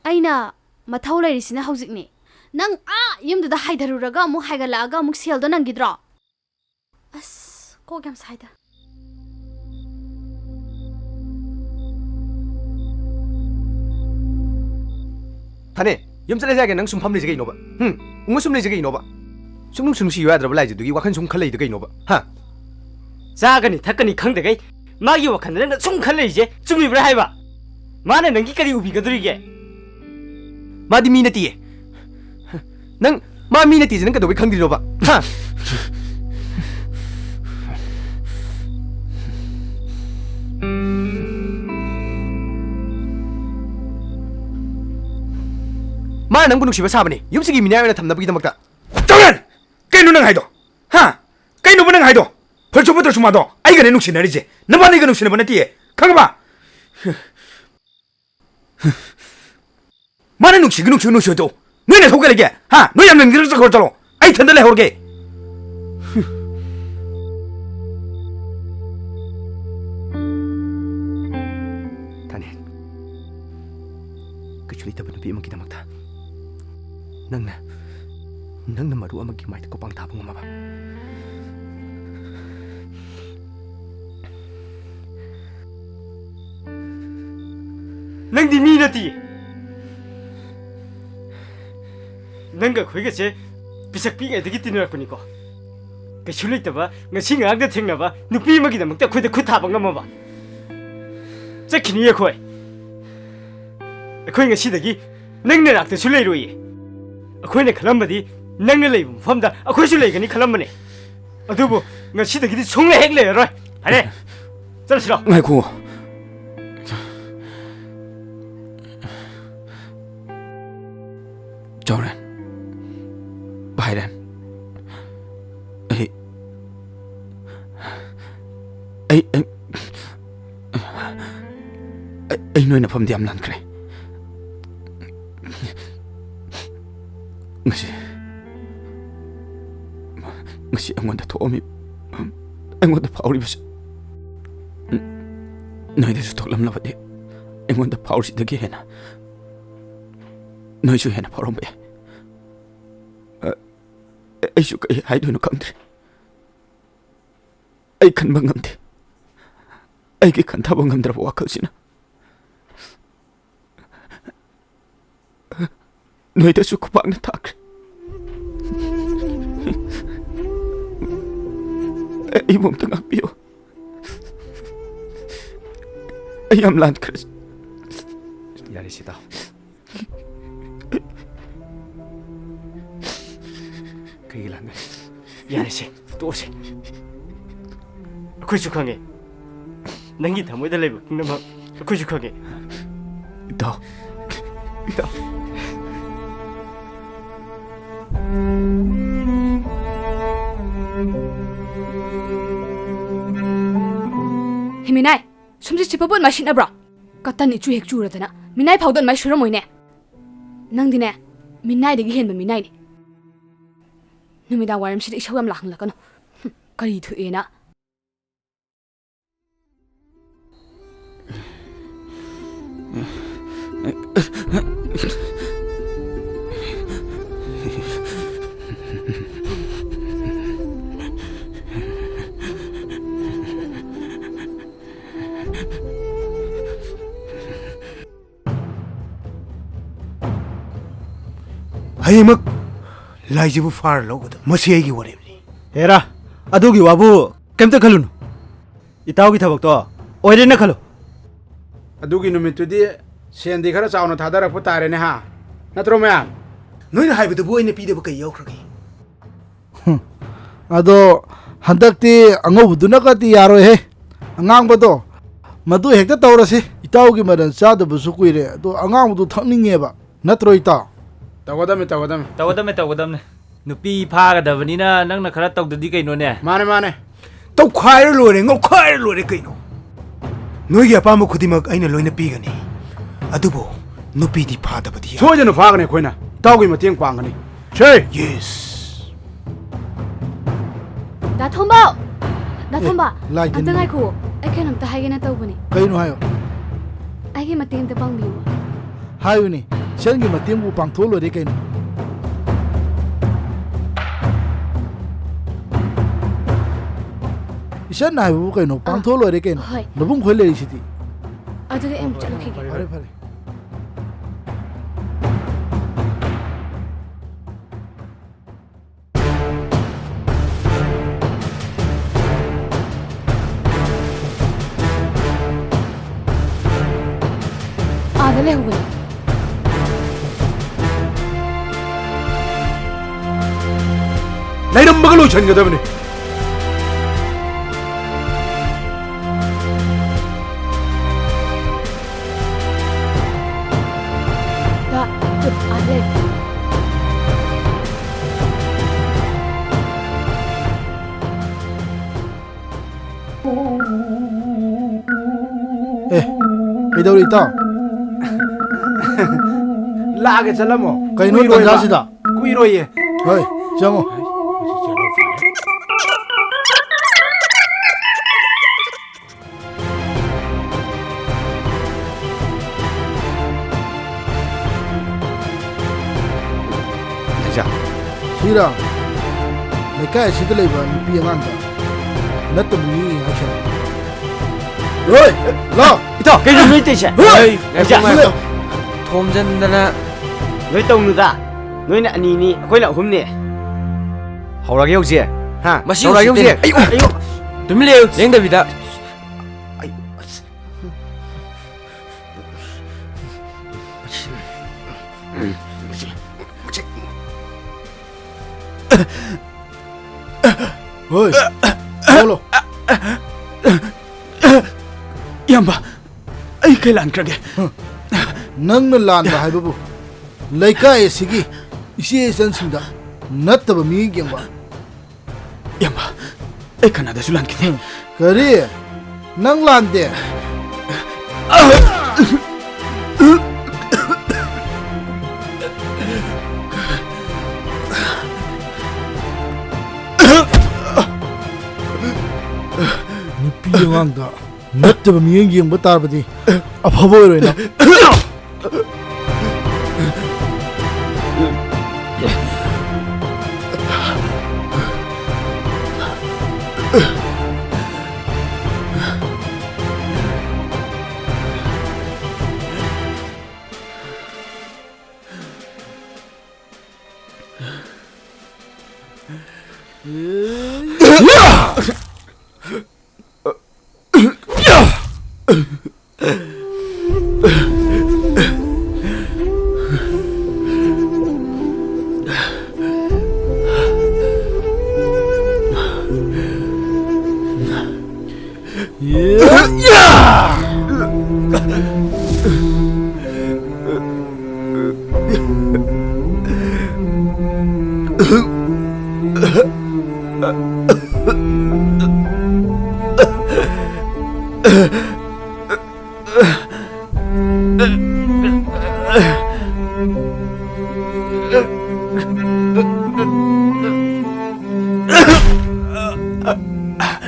ꯑꯩꯅ ꯃꯊꯧ ꯂꯩꯔꯤꯁꯤꯅ ꯍꯧꯖꯤꯛꯅꯦ꯫ ꯅꯪ ꯑꯥ ꯌꯨꯝꯗꯨꯗ ꯍꯥꯏꯊꯔꯨꯔꯒ ꯑꯃꯨꯛ ꯍꯥꯏꯒꯠꯂꯛꯑꯒ ꯑꯃꯨꯛ ꯁꯦꯜꯗꯣ ꯅꯪꯈꯤꯗ꯭ꯔꯣ? ꯑꯁ, ꯀꯣꯛ ꯌꯥꯝ ꯁꯥꯏꯗ꯫ ꯊꯥꯅꯦ, ꯌꯨꯝ ꯆꯠꯂꯁꯦ ꯍꯥꯏꯒꯦ, ꯅꯪ ꯁꯨꯝ ꯐꯝ ꯂꯩꯁꯦ ꯀꯩꯅꯣꯕ? ꯍꯨꯝ? ꯎꯪꯉ ꯁꯨꯝ ꯂꯩꯁꯦ ꯀꯩꯅꯣꯕ? ꯁꯨꯝ ꯅꯨꯡꯁꯤ ꯅꯨꯡꯁꯤꯌꯨ ꯌꯥꯗ꯭ꯔꯕ ꯂꯥꯏꯖꯗꯨꯒꯤ ꯋꯥꯈꯜ ꯁꯨꯝ ꯈꯜ ꯂꯩꯗꯣ ꯀꯩꯅꯣꯕ? ꯍꯥ? ꯆꯥꯒꯅꯤ ꯊꯛꯀꯅꯤ ꯈꯪꯗꯒꯩ ꯃꯥꯒꯤ ꯋꯥꯈꯜꯗ ꯅꯪꯅ ꯁꯨꯝ ꯈꯜ ꯂꯩꯁꯦ ꯆꯨꯝꯃꯤꯕ꯭ꯔꯥ ꯍꯥꯏꯕ? ꯃꯥꯅ ꯅꯪꯒꯤ ꯀꯔꯤ ꯎꯕꯤꯒꯗꯣꯔꯤꯒꯦ? ꯃꯥꯗꯤ ꯃꯤ ꯅꯠꯇꯤꯌꯦ꯫ ꯅꯪ ꯃꯥ ꯃꯤ ꯅꯠꯇꯦꯁꯦ ꯅꯪ ꯀꯩꯗꯧꯕꯩ ꯈꯪꯗ꯭ꯔꯤꯅꯣꯕ? ꯍꯥ? ꯃꯥꯅ ꯅꯪꯕꯨ ꯅꯨꯡꯁꯤꯕ ꯁꯥꯕꯅꯦ, ꯌꯨꯝꯁꯤꯒꯤ ꯃꯤꯅꯥꯏ ꯑꯣꯏꯅ ꯊꯝꯅꯕꯒꯤꯗꯃꯛꯇ꯫ ꯆꯥꯎꯔꯦꯟ! ꯀꯩꯅꯣ ꯅꯪ ꯍꯥꯏꯗꯣ? ꯍꯥ? ꯀꯩꯅꯣꯕ ꯅꯪ ꯍꯥꯏꯗꯣ? ꯐꯠꯁꯨ ꯐꯠꯇ꯭ꯔꯁꯨ ꯃꯥꯗꯣ ꯑꯩꯒꯅꯦ ꯅꯨꯡꯁꯤꯅꯔꯤꯁꯦ, ꯅꯕꯥꯅꯤꯒ ꯅꯨꯡꯁꯤꯅꯕ ꯅꯠꯇꯤꯌꯦ, ꯈꯪꯉꯕ? ꯃꯥꯅ ꯅꯨꯡꯁꯤꯒꯤ ꯅꯨꯡꯁꯤ ꯅꯨꯡꯁꯤ ꯇꯧ꯫ ꯅꯣꯏꯅ ꯊꯣꯛꯀ ꯂꯩꯒꯦ? ꯍꯥ? ꯅꯣꯏ ꯌꯥꯝ ꯂꯩꯃꯤꯟꯅꯗ꯭ꯔ ꯆꯠꯈ꯭ꯔꯣ, ꯆꯠꯂꯣ꯫ ꯑꯩ ꯏꯊꯟꯗ ꯂꯩꯍꯧꯔꯒꯦ꯫ ꯊꯥꯅꯦ꯫ ꯀꯩꯁꯨ ꯂꯩꯇꯕ ꯅꯨꯄꯤ ꯑꯃꯒꯤꯗꯃꯛꯇ ꯅꯪꯅ, ꯅꯪꯅ ꯃꯔꯨ ꯑꯃꯒꯤ ꯃꯥꯏꯗ ꯀꯣꯄꯥꯡ ꯊꯥꯕ ꯉꯝꯃꯕ? ꯅꯪꯗꯤ ꯃꯤ ꯅꯠꯇꯤꯌꯦ꯫ ꯅꯪꯒ ꯑꯩꯈꯣꯏꯒꯁꯦ ꯄꯤꯁꯛ ꯄꯤꯛꯉꯩꯗꯒꯤ ꯇꯤꯟꯅꯔꯛꯄꯅꯤꯀꯣ꯫ ꯀꯩꯁꯨ ꯂꯩꯇꯕ, ꯉꯁꯤ ꯉꯔꯥꯡꯗ ꯊꯦꯡꯅꯕ ꯅꯨꯄꯤ ꯑꯃꯒꯤꯗꯃꯛꯇ ꯑꯩꯈꯣꯏꯗ ꯈꯨꯠ ꯊꯥꯕ ꯉꯝꯃꯕ? ꯆꯠꯈꯤꯅꯤ ꯑꯩꯈꯣꯏ꯫ ꯑꯩꯈꯣꯏ ꯉꯁꯤꯗꯒꯤ ꯅꯪ ꯅꯅꯥꯛꯇꯁꯨ ꯂꯩꯔꯣꯏꯌꯦ꯫ ꯑꯩꯈꯣꯏꯅ ꯈꯜꯂꯝꯕꯗꯤ ꯅꯪꯅ ꯂꯩꯕ ꯃꯐꯝꯗ ꯑꯩꯈꯣꯏꯁꯨ ꯂꯩꯒꯅꯤ ꯈꯜꯂꯝꯕꯅꯦ꯫ ꯑꯗꯨꯕꯨ ꯉꯁꯤꯗꯒꯤꯗꯤ ꯁꯨꯡꯂꯩ ꯍꯦꯛ ꯂꯩꯔꯔꯣꯏ꯫ ꯐꯔꯦ, ꯆꯠꯂꯁꯤꯔꯣ? ꯉꯥꯏꯈꯣ꯫ ꯆꯥꯎꯔꯦꯟ, ꯚꯥꯏꯔꯦꯟ, ꯑꯩ, ꯑꯩ, ꯑꯩ, ꯑꯩ, ꯑꯩ ꯅꯣꯏ ꯅꯐꯝꯗ ꯌꯥꯝ ꯂꯥꯟꯈ꯭ꯔꯦ꯫ ꯉꯁꯤ, ꯉꯁꯤ ꯑꯩꯉꯣꯟꯗ ꯊꯣꯛꯑꯝꯃꯤ, ꯑꯩꯉꯣꯟꯗ ꯐꯥꯎꯔꯤꯕꯁꯦ, ꯅꯣꯏꯗꯁꯨ ꯊꯣꯛꯂꯝꯂꯕꯗꯤ ꯑꯩꯉꯣꯟꯗ ꯐꯥꯎꯔꯤꯁꯤꯗꯒꯤ ꯍꯦꯟꯅ ꯅꯣꯏꯁꯨ ꯍꯦꯟꯅ ꯐꯥꯎꯔꯝꯕ ꯌꯥꯏ꯫ ꯑ, ꯑꯩꯁꯨ ꯀꯩ ꯍꯥꯏꯗꯣꯏꯅꯣ ꯈꯪꯗ꯭ꯔꯦ꯫ ꯑꯩ ꯈꯟꯕ ꯉꯝꯗꯦ꯫ ꯑꯩꯒꯤ ꯈꯟꯊꯕ ꯉꯝꯗ꯭ꯔꯕ ꯋꯥꯈꯜꯁꯤꯅ ꯅꯣꯏꯗꯁꯨ ꯈꯨꯄꯥꯛꯅ ꯊꯥꯈ꯭ꯔꯦ꯫ ꯑꯩꯕꯨ ꯑꯝꯇ ꯉꯥꯛꯄꯤꯌꯨ꯫ ꯑꯩ ꯌꯥꯝ ꯂꯥꯟꯈ꯭ꯔꯦ꯫ ꯌꯥꯔꯦ, ꯁꯤꯗ꯫ ꯀꯩꯒꯤ ꯂꯥꯟꯅ? ꯌꯥꯔꯦꯁꯦ, ꯇꯣꯛꯑꯁꯦ꯫ ꯑꯩꯈꯣꯏꯁꯨ ꯈꯪꯉꯦ꯫ ꯅꯪꯒꯤ ꯊꯃꯣꯏꯗ ꯂꯩꯕ ꯄꯨꯝꯅꯃꯛ ꯑꯩꯈꯣꯏꯁꯨ ꯈꯪꯉꯦ꯫ ꯏꯇꯥꯎ꯫ ꯏꯇꯥꯎ꯫ ꯍꯦ ꯃꯤꯅꯥꯏ, ꯁꯨꯝꯁꯤꯠ ꯁꯤꯠꯄꯕꯨ ꯑꯗꯨꯃꯥꯏ ꯁꯤꯠꯅꯕ꯭ꯔꯣ? ꯀꯇꯟ ꯏꯆꯨ ꯍꯦꯛ ꯆꯨꯔꯗꯅ ꯃꯤꯅꯥꯏ ꯐꯥꯎꯗ ꯑꯗꯨꯃꯥꯏ ꯁꯨꯔꯝꯃꯣꯏꯅꯦ꯫ ꯅꯪꯗꯤꯅꯦ, ꯃꯤꯅꯥꯏꯗꯒꯤ ꯍꯦꯟꯕ ꯃꯤꯅꯥꯏꯅꯤ꯫ ꯅꯨꯃꯤꯗꯥꯡ ꯋꯥꯏꯔꯝꯁꯤꯗ ꯏꯁꯧ ꯌꯥꯝ ꯂꯥꯡꯍꯜꯂꯛꯀꯅꯨ꯫ ꯍꯨꯝ, ꯀꯔꯤ ꯊꯣꯛꯑꯦꯅ? ꯍꯌꯦꯡꯃꯛ ꯂꯥꯏꯖꯤꯕꯨ ꯐꯥꯔ ꯂꯧꯒꯗꯕ, ꯃꯁꯤ ꯑꯩꯒꯤ ꯋꯥꯔꯦꯞꯅꯤ꯫ ꯍꯦꯔꯥ, ꯑꯗꯨꯒꯤ ꯋꯥꯕꯨ ꯀꯩꯝꯇ ꯈꯜꯂꯨꯅꯨ꯫ ꯏꯇꯥꯎꯒꯤ ꯊꯕꯛꯇꯣ ꯑꯣꯏꯔꯦꯅ ꯈꯜꯂꯣ꯫ ꯑꯗꯨꯒꯤ ꯅꯨꯃꯤꯠꯇꯨꯗꯤ ꯁꯦꯟꯗꯤ ꯈꯔ ꯆꯥꯎꯅ ꯊꯥꯗꯔꯛꯄ ꯇꯥꯔꯦꯅꯦ, ꯍꯥ? ꯅꯠꯇ꯭ꯔꯣ, ꯃꯌꯥꯝ? ꯅꯣꯏꯅ ꯍꯥꯏꯕꯗꯨꯕꯨ ꯑꯩꯅ ꯄꯤꯗꯕ ꯀꯩ ꯌꯥꯎꯈ꯭ꯔꯒꯦ? ꯑꯗꯣ ꯍꯟꯗꯛꯇꯤ ꯑꯉꯧꯕꯗꯨꯅꯒꯗꯤ ꯌꯥꯔꯣꯏꯍꯦ꯫ ꯑꯉꯥꯡꯕꯗꯣ, ꯃꯗꯨ ꯍꯦꯛꯇ ꯇꯧꯔꯁꯤ꯫ ꯏꯇꯥꯎꯒꯤ ꯃꯔꯜ ꯆꯥꯗꯕꯁꯨ ꯀꯨꯏꯔꯦ, ꯑꯗꯣ ꯑꯉꯥꯡꯕꯗꯨ ꯊꯛꯅꯤꯡꯉꯦꯕ꯫ ꯅꯠꯇ꯭ꯔꯣ, ꯏꯇꯥꯎ? ꯇꯧꯒꯗꯝꯅꯤ, ꯇꯧꯒꯗꯝꯅꯤ꯫ ꯇꯧꯒꯗꯝꯅꯤ, ꯇꯧꯒꯗꯝꯅꯤ꯫ ꯅꯨꯄꯤ ꯐꯥꯒꯗꯕꯅꯤꯅ ꯅꯪꯅ ꯈꯔ ꯇꯧꯗꯗꯤ ꯀꯩꯅꯣꯅꯦ? ꯃꯥꯅꯦ, ꯃꯥꯅꯦ꯫ ꯇꯧꯈꯥꯏꯔ ꯂꯣꯏꯔꯦ, ꯉꯧꯈꯥꯏꯔ ꯂꯣꯏꯔꯦ ꯀꯩꯅꯣ꯫ ꯅꯣꯏꯒꯤ ꯑꯄꯥꯝꯕ ꯈꯨꯗꯤꯡꯃꯛ ꯑꯩꯅ ꯂꯣꯏꯅ ꯄꯤꯒꯅꯤ, ꯑꯗꯨꯕꯨ ꯅꯨꯄꯤꯗꯤ ꯐꯥꯗꯕꯗꯤ ꯌꯥꯗꯦ꯫ ꯁꯣꯏꯗꯅ ꯐꯥꯒꯅꯤ, ꯑꯩꯈꯣꯏꯅ ꯏꯇꯥꯎꯒꯤ ꯃꯇꯦꯡ ꯄꯥꯡꯒꯅꯤ꯫ ꯁꯦ! Yes꯫ ꯗꯥ ꯊꯣꯝꯕ! ꯗꯥ ꯑꯦ, ꯊꯣꯝꯕ! ꯂꯥꯏ ꯑꯝꯇ ꯇꯤꯟ꯫ ꯉꯥꯏꯈꯨꯑꯣ꯫ ꯑꯩ ꯀꯩꯅꯣꯝꯇ ꯍꯥꯏꯒꯦꯅ ꯇꯧꯕꯅꯤ꯫ ꯀꯩꯅꯣ ꯍꯥꯏꯌꯣ꯫ ꯑꯩꯒꯤ ꯃꯇꯦꯡ ꯑꯝꯇ ꯄꯥꯡꯕꯤꯌꯨ꯫ ꯍꯥꯏꯌꯨꯅꯦ, ꯏꯆꯟꯒꯤ ꯃꯇꯦꯡꯕꯨ ꯄꯥꯡꯊꯣꯛꯑ ꯂꯣꯏꯔꯦ ꯀꯩꯅꯣ꯫ ꯏꯆꯟ ꯍꯥꯏꯕꯕꯨ ꯀꯩꯅꯣ? ꯑꯥ꯫ ꯄꯥꯡꯊꯣꯛꯑ ꯂꯣꯏꯔꯦ ꯀꯩꯅꯣ꯫ ꯍꯣꯏ꯫ ꯅꯕꯨꯡ ꯈꯣꯏ ꯂꯩꯔꯤꯁꯤꯗꯤ꯫ ꯑꯗꯨꯗꯤ ꯑꯩ ꯑꯃꯨꯛ ꯆꯠꯂꯨꯈꯤꯒꯦ꯫ ꯐꯔꯦ, ꯐꯔꯦ꯫ ꯑꯥꯗ ꯂꯩꯍꯧꯕꯅꯤ꯫ ꯂꯩꯔꯝꯕꯒ ꯂꯣꯏꯁꯟꯒꯗꯕꯅꯤ꯫ ꯗꯥ, ꯇꯨ, ꯑꯥ ꯂꯩ꯫ ꯑꯦ, ꯀꯩꯗꯧꯔꯤ ꯏꯇꯥꯎ? ꯂꯥꯛꯑꯒꯦ, ꯆꯠꯂꯝꯃꯣ꯫ ꯀꯩꯅꯣ ꯀꯨꯏꯔꯣꯏꯕ꯫ ꯇꯟꯖꯥꯁꯤꯗ? ꯀꯨꯏꯔꯣꯏꯌꯦ꯫ ꯍꯣꯏ, ꯆꯪꯉꯣ꯫ ꯁꯤꯔꯥ, ꯂꯩꯀꯥꯏ ꯑꯁꯤꯗ ꯂꯩꯕ ꯅꯨꯄꯤ ꯑꯉꯥꯡꯗ ꯅꯠꯇꯕ ꯃꯤ ꯍꯥꯏꯁꯦ꯫ ꯍꯣꯏ, ꯂꯥꯎ꯫ ꯏꯇꯥꯎ, ꯀꯩꯅꯣ ꯅꯣꯏ ꯇꯧꯏꯁꯦ? ꯍꯣꯏ! ꯉꯥꯏꯈꯣ, ꯉꯥꯏꯈꯣ꯫ ꯊꯣꯝꯖꯤꯟꯗꯅ꯫ ꯅꯣꯏ ꯇꯧꯅꯨꯗ꯫ ꯅꯣꯏꯅ ꯑꯅꯤꯅꯤ, ꯑꯩꯈꯣꯏꯅ ꯑꯍꯨꯝꯅꯤ꯫ ꯍꯧꯔꯒꯦ ꯍꯧꯖꯤꯛ꯫ ꯍꯥ? ꯃꯁꯤ ꯍꯧꯔꯒꯦ ꯎꯁꯤꯠꯇꯦꯅꯦ꯫ ꯍꯧꯖꯤꯛ꯫ ꯑꯌꯣ! ꯇꯨꯃꯤꯟ ꯂꯩꯌꯨ, ꯂꯦꯡꯗꯕꯤꯗ꯫ ꯑꯌꯣ! ꯍꯣꯏ, ꯊꯣꯛꯂꯣ꯫ ꯏꯌꯥꯝꯕ, ꯑꯩ ꯀꯩ ꯂꯥꯟꯈ꯭ꯔꯒꯦ? ꯅꯪꯅ ꯂꯥꯟꯕ ꯍꯥꯏꯕꯕꯨ ꯂꯩꯀꯥꯏ ꯑꯁꯤꯒꯤ ꯏꯆꯦ ꯏꯆꯟꯁꯤꯡꯗ ꯅꯠꯇꯕ ꯃꯤꯠꯌꯦꯡ ꯌꯦꯡꯕ꯫ ꯏꯌꯥꯝꯕ, ꯑꯩ ꯀꯅꯥꯗꯁꯨ ꯂꯥꯟꯈꯤꯗꯦ꯫ ꯀꯔꯤ? ꯅꯪ ꯂꯥꯟꯗꯦ? ꯅꯨꯄꯤ ꯑꯉꯥꯡꯗ ꯅꯠꯇꯕ ꯃꯤꯑꯣꯏ ꯌꯦꯡꯕ ꯇꯥꯔꯕꯗꯤ ꯑꯐꯕ ꯑꯣꯏꯔꯣꯏ ꯅꯪ꯫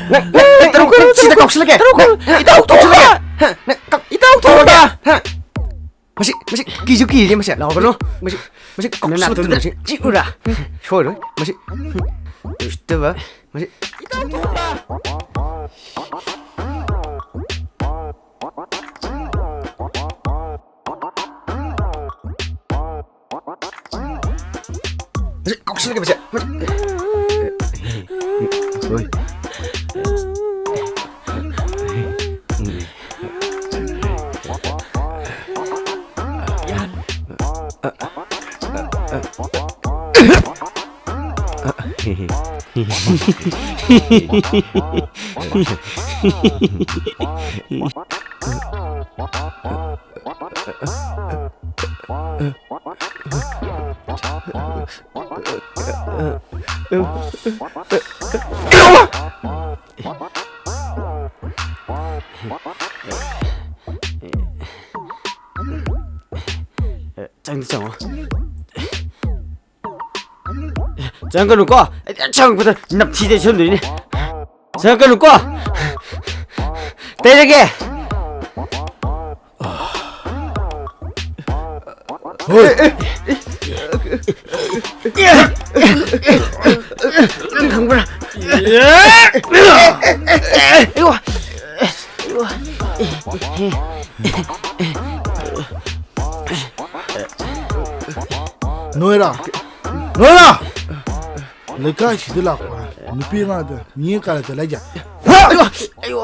ꯅꯪ, ꯅꯪ, ꯅꯪ, ꯅꯪ, ꯁꯤꯗ ꯀꯧꯁꯤꯜꯂꯒꯦ꯫ ꯅꯪ, ꯏꯇꯥꯎ, ꯀꯧꯁꯤꯜꯂꯒꯦ꯫ ꯍꯥ, ꯅꯪ, ꯀꯧ-, ꯏꯇꯥꯎ, ꯀꯧꯔꯒꯦ꯫ ꯍꯥ꯫ ꯃꯁꯤ, ꯃꯁꯤ ꯀꯤꯁꯨ ꯀꯤꯔꯦ ꯃꯁꯤ꯫ ꯂꯥꯎꯒꯅꯨ꯫ ꯃꯁꯤ, ꯃꯁꯤ ꯅꯅꯥꯇꯣꯟꯗꯨ ꯀꯧꯁꯤꯜꯂꯛꯇꯅ ꯆꯤꯛꯎꯔꯥ? ꯁꯣꯏꯔꯣꯏ꯫ ꯃꯁꯤ, ꯎꯁꯤꯠꯇꯕ꯫ ꯃꯁꯤ꯫ ꯃꯁꯤ ꯀꯧꯁꯤꯜꯂꯒꯦ ꯃꯁꯤ꯫ ꯍꯣꯏ꯫ ꯆꯪꯗꯤ ꯆꯪꯉꯣ꯫ ꯆꯪꯒꯅꯨꯀꯣ꯫ ꯑꯩ ꯆꯪꯉꯛꯄꯗ ꯅꯞꯊꯤꯗ ꯁꯣꯝꯗꯣꯏꯅꯦ꯫ ꯆꯪꯉꯛꯀꯅꯨꯀꯣ꯫ ꯇꯩꯔꯒꯦ꯫ ꯍꯣꯏ꯫ ꯅꯪ ꯈꯪꯕ꯭ꯔꯥ? ꯑꯌꯣ꯫ ꯅꯣꯏꯔꯥ? ꯅꯣꯏꯔꯥ? ꯂꯩꯀꯥꯏꯁꯤꯗ ꯂꯥꯛꯄ ꯅꯨꯄꯤ ꯑꯉꯥꯡꯗ ꯃꯤꯠꯌꯦꯡ ꯀꯥꯔꯛꯇ ꯂꯩꯖ꯫ ꯑꯌꯣ! ꯑꯌꯣ!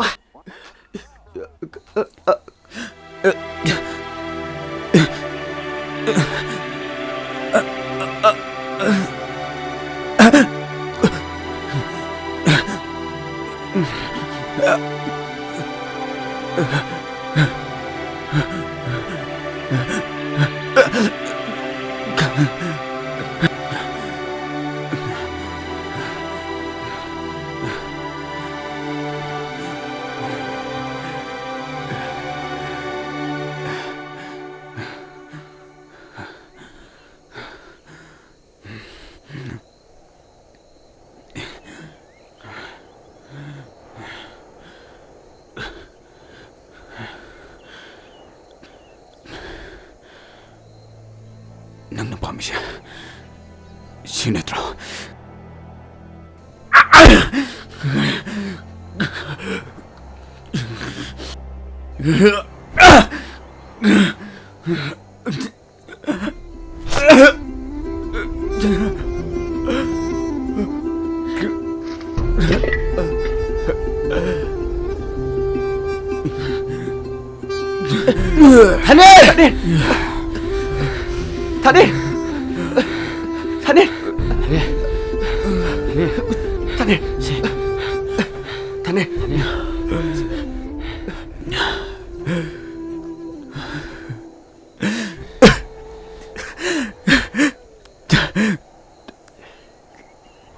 ꯅꯪꯅ ꯄꯥꯝꯃꯤꯁꯦ ꯁꯤ ꯅꯠꯇ꯭ꯔꯣ? ꯊꯥꯅꯦꯜ! ꯊꯥꯅꯦꯜ! ꯊꯥꯅꯦꯜ! ꯊꯥꯅꯦꯜ! ꯊꯥꯅꯦꯜ! ꯊꯥꯅꯦꯜ!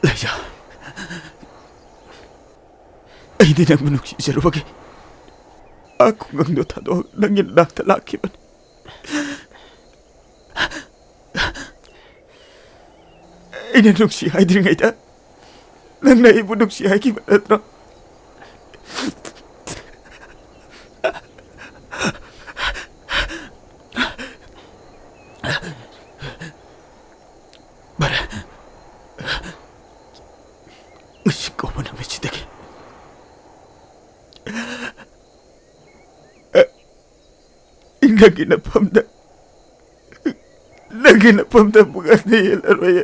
ꯂꯩꯖꯥ, ꯑꯩꯗꯤ ꯅꯪꯕꯨ ꯅꯨꯡꯁꯤꯖꯔꯨꯕꯒꯤ ꯑꯥ ꯈꯨꯡꯒꯪꯗꯣ ꯊꯥꯗꯣꯛꯑꯒ ꯅꯪꯒꯤ ꯅꯥꯛꯇ ꯂꯥꯛꯈꯤꯕꯅꯤ꯫ ꯑꯩꯅ ꯅꯨꯡꯁꯤ ꯍꯥꯏꯗ꯭ꯔꯤꯉꯩꯗ ꯅꯪꯅ ꯑꯩꯕꯨ ꯅꯨꯡꯁꯤ ꯍꯥꯏꯈꯤꯕ ꯅꯠꯇ꯭ꯔꯣ? ꯐꯔꯦ꯫ ꯉꯁꯤ ꯀꯧꯕ ꯅꯨꯃꯤꯠꯁꯤꯗꯒꯤ ꯑꯩ ꯅꯪꯒꯤ ꯅꯐꯝꯗ, ꯅꯪꯒꯤ ꯅꯐꯝꯗ ꯑꯃꯨꯛ ꯍꯟꯅ ꯌꯦꯡꯂꯔꯣꯏ꯫